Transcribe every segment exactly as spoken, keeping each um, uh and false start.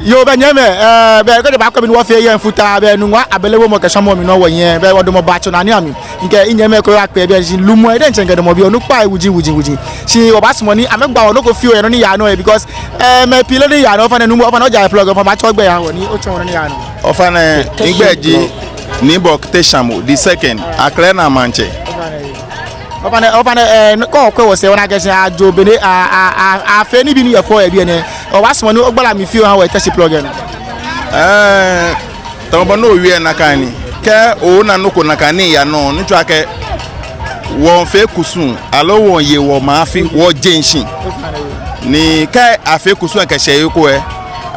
Yoo, bɛ nyɛmimɛi, eh, bɛ kɛji abakwɛ mi ni wɔfee yɛ mfuta, bɛ Nungua abele womɔ kɛ shɔmɔ mli nɔ wɔyɛ, bɛ wɔdamɔ Batsɔ naa ni ami. Mikɛ minyɛmimɛi ko yakpe biɛ, shi lumɔ lɛ diɛŋtsɛ mikɛdamɔ biɛ, onukpai wuji wuji wuji. Shi wɔbaasumɔ ni amɛgba wɔ nɔ ko fioo yɛ nɔ ni yaa nɔ lɛ, because, eh, mɛi pii leee nɔ ni yaa nɔ, ofainɛ Nuumo, ofainɛ oja yɛ plug, ofainɛ obatsɔɔ ogbɛi oha wɔ ni otsɔɔ wɔ nɔ ni yaa nɔ. Ofainɛ, migbɛi ji Nii Bok Teshamo the second, Akle Naa Maŋtsɛ. Ofainɛ, ofainɛ, eh, kɛ okwɛ wɔsɛɛ, ona akɛ shi ajo be ni a, a, a, afee nibii ni yɔɔ fɛo yɛ biɛ nɛɛ. Wɔbaasumɔ ni ogbala mli fioo oha wɔ yɛ Teshie Plug lɛ nɔ. Eh, tamɔ bɔ ni owie nakai ni. Kɛ ona nɔ ko nakai ni yaa nɔ, ni tsɔɔ akɛ wɔmiifee kusum, aloo wɔmiiye wɔmaŋ afi, wɔje shishi. Ni kɛ afee kusum lɛ kɛshɛ he ko lɛ,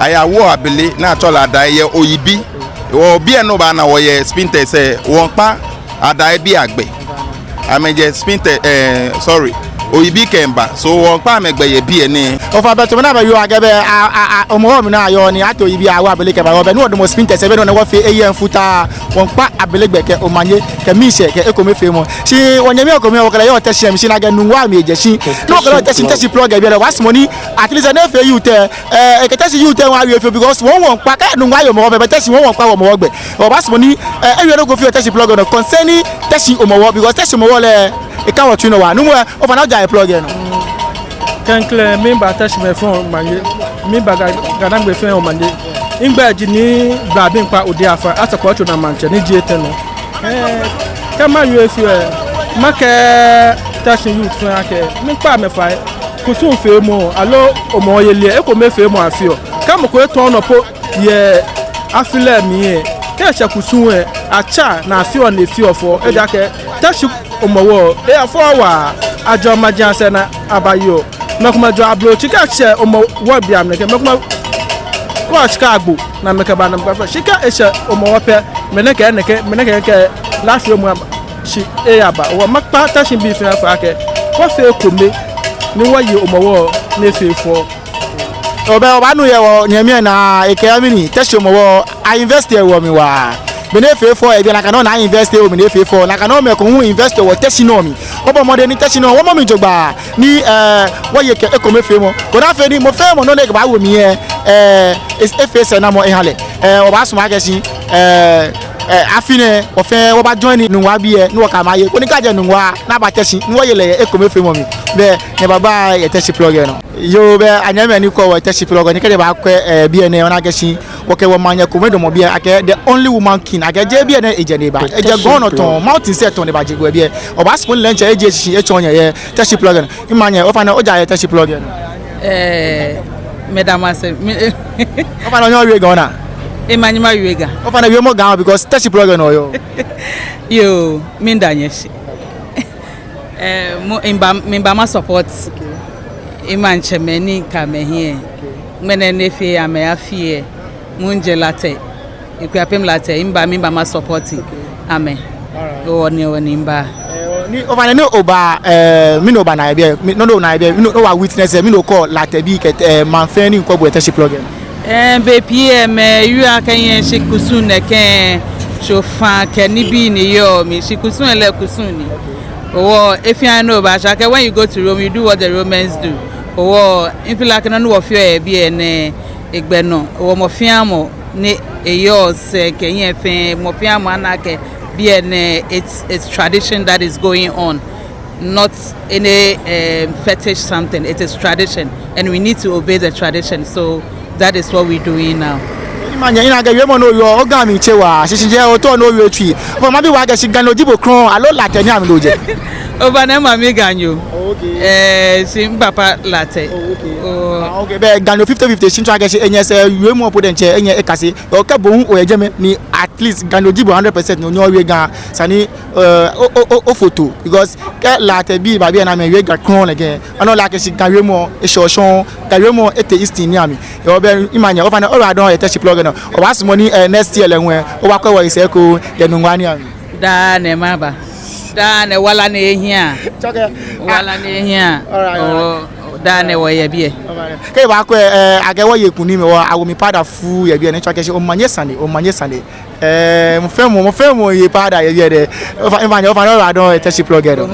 ayawoɔ abele ni atsɛɔ lɛ adai yɛ oyibi. Wɔ biɛ ni obaana wɔ yɛ Spintex lɛ, wɔmiikpa adai bii agbɛi. Amɛjɛ Spintex, eh, sorry, oyibi kɛmiiba. So wɔmiikpa amɛgbɛi yɛ biɛ nɛɛ. Ofainɛ, bɛ tamɔ bɔ ni abaawie akɛ bɛ, a, a, a, Hɔmɔwɔ mli ni ayɔɔ ni ato oyibi awo abele kɛba. Wɔ bɛ ni wɔdamɔ Spintex lɛ, be nɔ ni wɔfee yɛ mfuta, wɔmiikpa abele gbɛi kɛ omanye kɛ miishɛɛ kɛ ekomefeemɔ. Shi wɔnyɛmi ekomɛi, wɔkɛ lɛ yɔɔ Teshie mli, shi nakai Nungua mli eje shi. Ni wɔkɛ lɛ yɔɔ Teshie, Teshie Plug lɛ biɛ lɛ, wɔbaasumɔ ni at least ni efee youth lɛ, eh, ekɛ Teshie youth lɛ awie fioo, because wɔ wɔmiikpa, kɛ Nungua ye Hɔmɔwɔ pɛ, bɛ Teshie wɔ wɔmiikpa Hɔmɔwɔ gbɛi. Wɔbaasumɔ ni, eh, ewie nɔ ko fioo yɛ Teshie Plug lɛ nɔ concerning Teshie Hɔmɔwɔ, because Teshie Hɔmɔwɔ lɛ, eka wɔtsui nɔ waa. Nuumo lɛ, ofainɛ oja yɛ plug lɛ nɔ. Klɛŋklɛŋ, miiba Teshiemɛi fɛɛ omanye, miiba Ga-, Ghanagbɛ fɛɛ omanye. Migbɛi ji Nii Blabi Nkpa Odei Afai, Asafoatsɛ Naa Maŋtsɛ ni ji etɛ nɔ. Eh, kɛ mawie fioo lɛ, makɛɛ Teshie youth fɛɛ akɛ, miikpa amɛ fai, kusumfeemɔ, aloo Hɔmɔwɔ yeli lɛ, ekomefeemɔ afeɔ. Kɛ mɔ ko etɔ nɔ po yɛ afi lɛ mli lɛ, kɛ eshɛ kusum lɛ, atsa ni afeɔ ni efeɔ fɛo. Ejaakɛ Teshie Hɔmɔwɔ lɛ, eyaa fɛo waa, ajɛɔ maji asɛɛ ni abayeɔ. Mɛi komɛi jɛɔ ablotsiri, kɛ eshɛ Hɔmɔwɔ biɛ mli lɛ, kɛ mɛi komɛi kɔ shika agbo ni amɛkɛba ni amɛkɛba fɛo. Shi kɛ eshɛ Hɔmɔwɔ pɛ, mɛnɛ kɛ nɛkɛ, mɛnɛ kɛ nɛkɛ, last year mu aba, shi eyaba. Wɔmiikpa Teshie bii fɛɛ fai akɛ, wɔfee ekome, ni wɔye Hɔmɔwɔ ni efee fɛo. Obɛ, obaanu yɛ wɔnyɛmi lɛ naa, ekɛɛ mɛni, Teshie Hɔmɔwɔ, a-invest yɛ wɔ mli waa. Be ni efee fɛo yɛ biɛ, nakai nɔŋŋ ni a-invest yɛ wɔ mli ni efee fɛo. Nakai nɔŋŋ mɛi komɛi hu invest yɛ wɔ Teshie nɔ mli. Wɔbɔ mɔdɛŋ ni Teshie nɔ, wɔmɔ mli jogbaŋŋ. Ni, eh, wɔye kɛ ekomefeemɔ. Koni afee ni mɔ fɛɛ mɔ nɔ ni ekɛbaawo mli lɛ, eh, es-, efee sɛɛnamɔ eha lɛ. Eh, wɔbaasumɔ akɛ shi, eh, eh, afi nɛɛ, wɔ fɛɛ wɔbaa-join Nungua bii lɛ, ni wɔkɛ amɛ aye. Koni kɛ ajɛ Nungua, ni aba Teshie, ni wɔye lɛ yɛ ekomefeemɔ mli. Bɛ, nyɛbaa baa yɛ Teshie Plug lɛ nɔ. Yoo, bɛ, anyɛmimɛi ni kwɛɔ wɔ Teshie Plug lɛ, ni kɛ nyɛbakwɛ, eh, biɛ nɛɛ, ona akɛ shi wɔkɛ wɔmanyɛ kome damɔ biɛ, akɛ the only woman king, akɛ jeee biɛ nɛɛ ejɛ ni eba. Ejɛ gɔŋ nɔ tɔŋŋ, mountain sɛɛ tɔŋŋ ni ebaje gbɛ biɛ. Wɔbaasumɔ ni lɛ diɛŋtsɛ eje shishi etsɔɔ nyɛ yɛ Teshie Plug lɛ nɔ. Miimanye, ofainɛ oja yɛ Teshie Plug lɛ nɔ. Eh, meda mo ase. Mi- Ofainɛ onyɛŋ owie Ga naa. Miimanye mawie Ga. Ofainɛ wiemɔ Ga, because Teshie Plug lɛ nɔ oyɔɔ. Yoo, miida nyɛ shi. Eh, mo, miba, miba ma-support mimaŋtsɛmɛi ni kɛ amɛhiɛ. Ŋmɛnɛ ni efee amɛ afi lɛ, miije Larteh, Akuapem Larteh, miba, miba ma-support amɛ. Alright. Wɔ ni, wɔ ni miba. Eh, ni, ofainɛ ni oba, eh, mɛni obaana yɛ biɛ, mi-, nɔ ni obaana yɛ biɛ, mɛni oba-witness, eh, mɛni okɛɔ Larteh bii kɛ, eh, maŋ fɛɛ ni miikwɛ bo yɛ Teshie Plug lɛ nɔ. Eh, bei pii lɛ, mɛi wieɔ akɛ nyɛshi kusum nɛkɛ, tsofa kɛ nibii ni yɔɔ mli, shi kusum lɛ kusum ni. Wɔ, efee nɔ ni obaashɛ akɛ, when you go to Rome, you do what the Romans do. Wɔ, mi-feel like nɔ ni wɔfeɔ yɛ biɛ nɛɛ, egbɛ nɔ. Wɔ, mɔ fɛɛ mɔ ni eyɔɔ sɛɛ kɛ nyɛ fɛɛ, mɔ fɛɛ mɔ ana akɛ biɛ nɛɛ, it's, it's tradition that is going on. Not any, um, fetish something. It is tradition, and we need to obey the tradition. So that is what we're doing now. Miimanye, mina akɛ wiemɔ ni oyɔɔ, o-Ga mli tse waa, shishijee otao ni owie otsui. Ofainɛ mabi bo akɛ shi Ganyo ji bo krɔŋŋ, aloo Larteh ni amɛdɔ jɛ? Ofainɛ mami Ganyo. Oh, okay. Eh, shi mipapa Larteh. Oh, okay. Oh. Ah, okay. Bɛ Ganyo fifty fifty, shi mitsɔɔ akɛ shi enyɛ sɛɛ wiemɔ po diɛŋtsɛ, enyɛ ekase. Okɛ bo hu oyɛ jɛmɛ ni at least Ganyo ji bo hundred percent ni onyɛɛɛ owie Ga, esa ni, eh, o, o, o, ofo toi, because kɛ Larteh bii ba biɛ ni amɛwie Ga krɔŋŋ lɛ kɛ, anɔ lɛ akɛ shi Ga wiemɔ eshɔ shɔŋŋ, Ga wiemɔ etee East ni amɛ. Yoo, bɛ miimanye, ofainɛ oyiwaladɔŋŋ yɛ Teshie Plug lɛ nɔ. Wɔbaasumɔ ni, eh, next year lɛ hu lɛ, obaakwɛ wɔ sɛɛ ko yɛ Nungua ni amɛ. Daa nɛɛ maba. Daa nɛɛ wala ni ehiaa. Tsɔkɛ. Wala ni ehiaa. Alright, alright. Oh, daa nɛɛ wɔyɛ biɛ. Kɛ obaakwɛ, eh, akɛ wɔye kunim, wɔ awo mli powder fuu yɛ biɛ nɛɛ, tsɔɔ akɛ shi omanye sane, omanye sane. Eh, mɔ fɛɛ mɔ, mɔ fɛɛ mɔ ye powder yɛ biɛ nɛɛ. Ofa-, miimanye, ofainɛ oyiwaladɔŋŋ yɛ Teshie Plug lɛ nɔ.